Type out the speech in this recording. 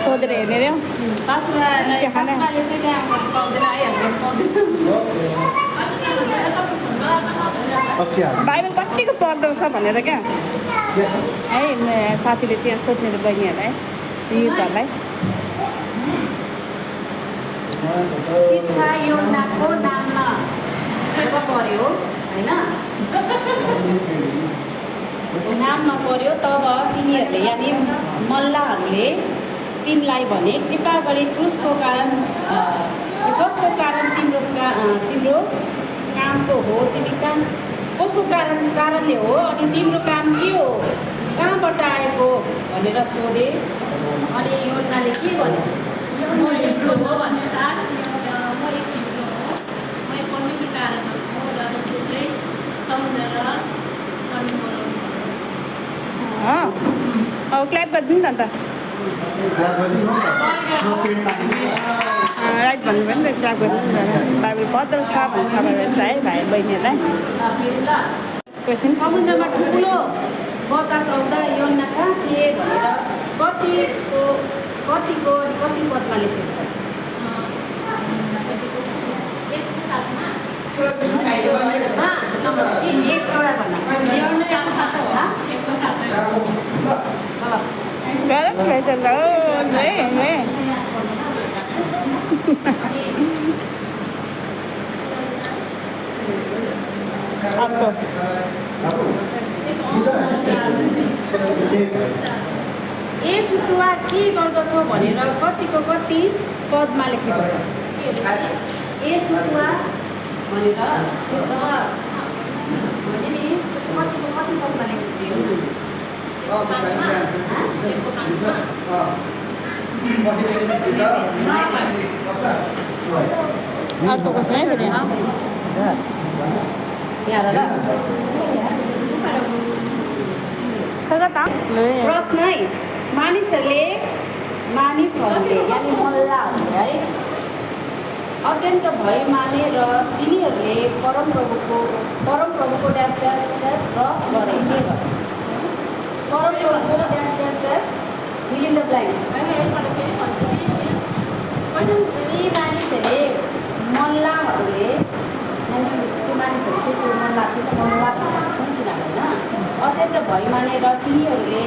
सोधेर हेर्ने रे पासवाले चाहिँ त्यहाँ पाउँदैन है हाम्रो पाउँदैन बाइबल कतिको पढ्दो रहेछ भनेर क्या है साथीले चाहिँ यहाँ सोध्ने रे बहिनीहरूलाई युथहरूलाई शिक्षा योजनाको नाममा पर्यो होइन नाममा पर्यो तब तिनीहरूले यानि मल्लाहरूले तिमीलाई भने कृपा गरी कसको कारण तिम्रो कामको हो तिमी काम कसको कारणले हो अनि तिम्रो काम के हो कहाँबाट आएको भनेर सोधे अनि योजनाले के भन्यो म एक हो भन्ने साथ म एक हिब्रू हो म एक परमेश्वरको आराधना हो र जसले चाहिँ समुद्र र जमिन बनाउनु अब क्ल्याप गरिदिनु न त राइट भन्नुभयो नि त क्ल्याप गरिदिनु बाइबल पढ्दो रहेछ भन्ने खबर भयो नि त है भाइ बहिनीहरूलाई क्वेसन समुद्रमा ठुलो बतास आउँदा योजना कहाँ थिए भनेर कतिको अनि कति पदमा लेखेको छ एकको साथमा एकवटा भन्दा एकको साथमा गलत भयो त ल आपको सुतुवा के गर्दछौ भनेर कतिको कति पदमा लेखेको छ सुतुवा भनेर भने नि कतिको कति पदमा लेखेको अर्को क्वेसन है फेरि प्रश्न है मानिसहरूले यानि मल्लाहरूले है अत्यन्त भय माने र तिनीहरूले परमप्रभुको ड्यास ड्यास र गरे के गरे परमप्रभुको dash dash dash fill in the blanks ती मानिसहरूले मल्लाहरूले अनि त्यो मानिसहरू चाहिँ त्यो मल्ला थियो त मल्ला भन्छन् किनभने अत्यन्त भय मानेर तिनीहरूले